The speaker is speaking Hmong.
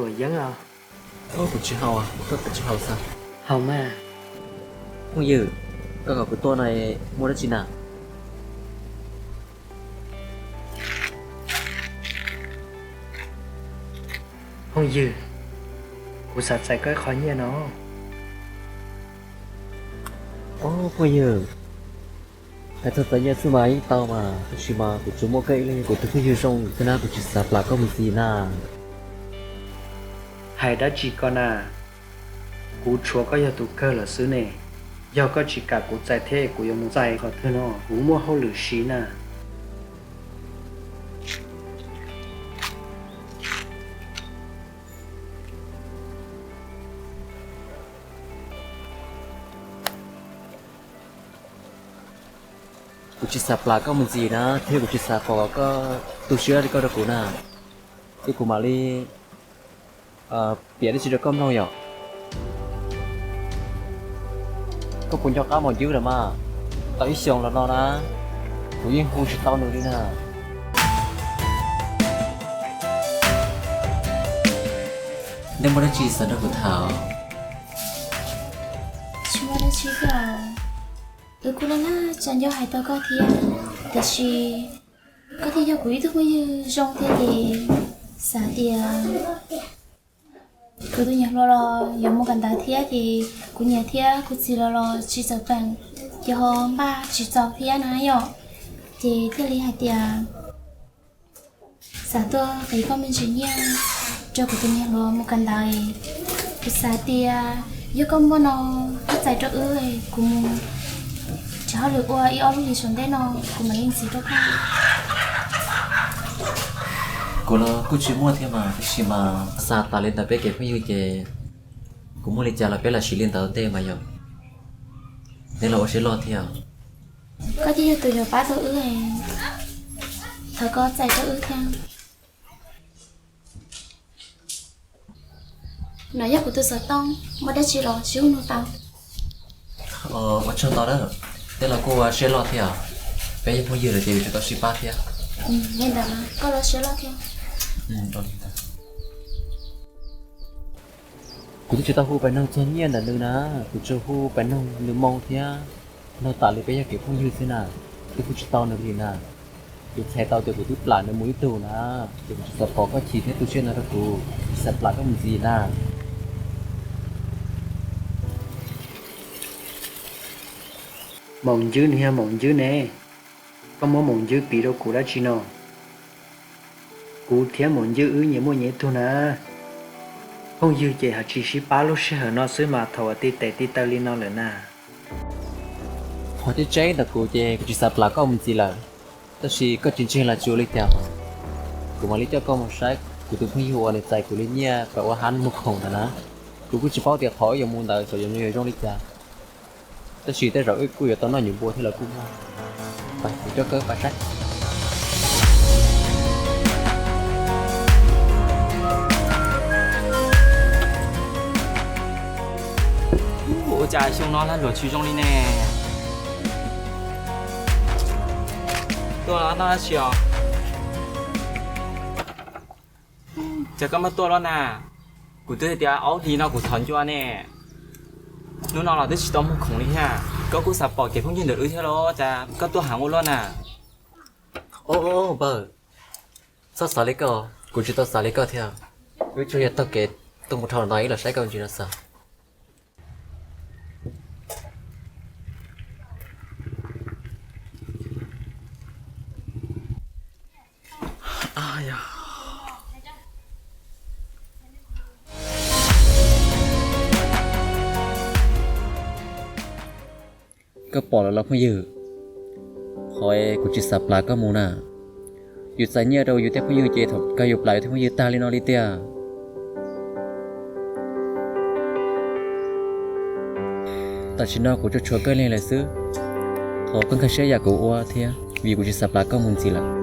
Tuam Yeeb os. Kuv tsis haus, koj tsis haus xwb. Haus mas. Phooj ywg, koj kom kuv tuaj no muaj dab tsi na? Phooj ywg, kuv xav txais koj ib qho nyiaj no. Phooj ywg, hais txog txais nyiaj xwb mas yeej tau mas, tab sis mas kuv tsuas muaj koj ib leeg, kuv tus phooj ywg zoo xwb na, kuv tsis xav plam koj mus ntxiv na. Hais dab tsi ko na? Kuv tshuav koj yog tus kawg lawm xwb ne. Yog koj tsis kam kuv txais thiab kuv yuav mus txais qhov twg no? Kuv muaj hauj lwm siv na. Kuv tsis xav plam koj mus ntxiv na, thiab kuv tsis xav pom koj tu siab li koj rau kuv na. Ces kuv mam li piav dab tsi rau koj mloog yom. Koj puas nco qab Maum Ncwb lawm mas? Tau ib xyoos los no na, kuv yeej hu tsis tau nws li na. Nej muaj dab tsi xav nrog kuv tham? Tsis muaj dab tsi thiab. Wb kuj laj laj tsa nco hais tau koj thiab, tiam sis koj thiaj yog kuv ib tug phooj ywg zoo thiab ces xav tias kuv tus niam hluas los yuav mus kawm ntawv thiab ces kuv niam thiab kuv txiv los los tsis txawm peem, ces ho npaj tsis txaus thiab na yom, ces thiaj li hais tias xav tuaj qiv koj me ntsis nyiaj rau kuv tus niam hluas mus kawm ntawv. Kuv xav tias yog koj muaj no koj txais rau wb, kuv mus tsis hauj lwm ua ib ob lub hlis saum ntej no kuv mam li ntxiv rau koj. Kuv los kuj tsis muaj thiab mas, tab sis mas xav tas li ntawm peb kev phooj ywg ces kuv muaj li cas los peb lam siv li ntawd ua ntej mas yom. Neb los ua siab loj thiab. Koj thiaj yog tus yuav pab tau wb, thov koj txais rau wb thiab. No yog kuv tus xov tooj, muaj dab tsi los sib hu nug tau. Ua tsaug ntau na, tej laus kuj ua siab loj thiab, peb yog phooj ywg lawm ces yuav tsum tau sib pab thiab. Li ntawd koj los siab loj thiab. Kuv twb tsis tau hu pais noog txog nyiaj ntawm nws na, kuv tsuas hu pais noog nws moo thiab, nug tas li peb yog kev phooj ywg xwb na, twb hu tsis tau nws li na. Kuv txhais tau tias kuv twb plam nws mus ib tug na, ces kuv tsis xav pom koj chim thiab tu siab no rau kuv, tsis xav plam koj mus ntxiv na. Maum Ncwb ne, yog Maum Ncwb ne, koj muab Maum Ncwb piv rau kuv dab tsi no? Kuv thiab Maum Ncwb wb nyias muaj nyias ib tug na. Phooj ywg ces ho tsis sib pab lub sij hawm no xwb mas thaum uas tij tes tij taw li no lawm na. Qhov tseeb tseeb ntawm kuv ces kuv tsis xav plam koj mus ntxiv lawm, tab sis koj tsis ntseeg los tsis ua li cas, kuv mam li coj koj mus saib kuv tus phooj ywg uas nws txais kuv li nyiaj pab ua hab mus khoom ntawd na. Kuv kuj tsis paub tias qhov wb yuav mus ntawd xyov yuav zoo li cas, tab sis tej zaum wb kuj yuav tau noj nyuam npua thiab los kuj muaj. Kuv coj koj pais saib. Ua cas xyoo no lag luam tsis zoo li ne? Tuaj noj dab tsi os? Cas koj muab tuaj luaj na? Kuv twb hais tias ob hlis no kuv thov ncua ne. Hnub no los twb tsis tau muag khoom li thiab. Koj kuj xav pom kev phooj ywg ntawm wb thiab los cas koj tuaj heev ua luaj na? Npawg, txhob xav li koj, kuv tsis tau xav li koj thiab. Wb tsuas yog taug kev tuaj mus dhau no ib los saib koj ntsis no xwb. Koj pom lawm los phooj ywg, qhov kuv tsis xav plam koj mus na, yus txais nyiaj rau yus tej phooj ywg ces thaum kawg yus plam yus tej phooj ywg tag li no li tiag. Tam sim no kuv tsuas tshuav koj ib leeg lawm xwb, thov koj nkag siab yam kuv ua thiab vim kuv tsis xav plam koj mus ntxiv lawm.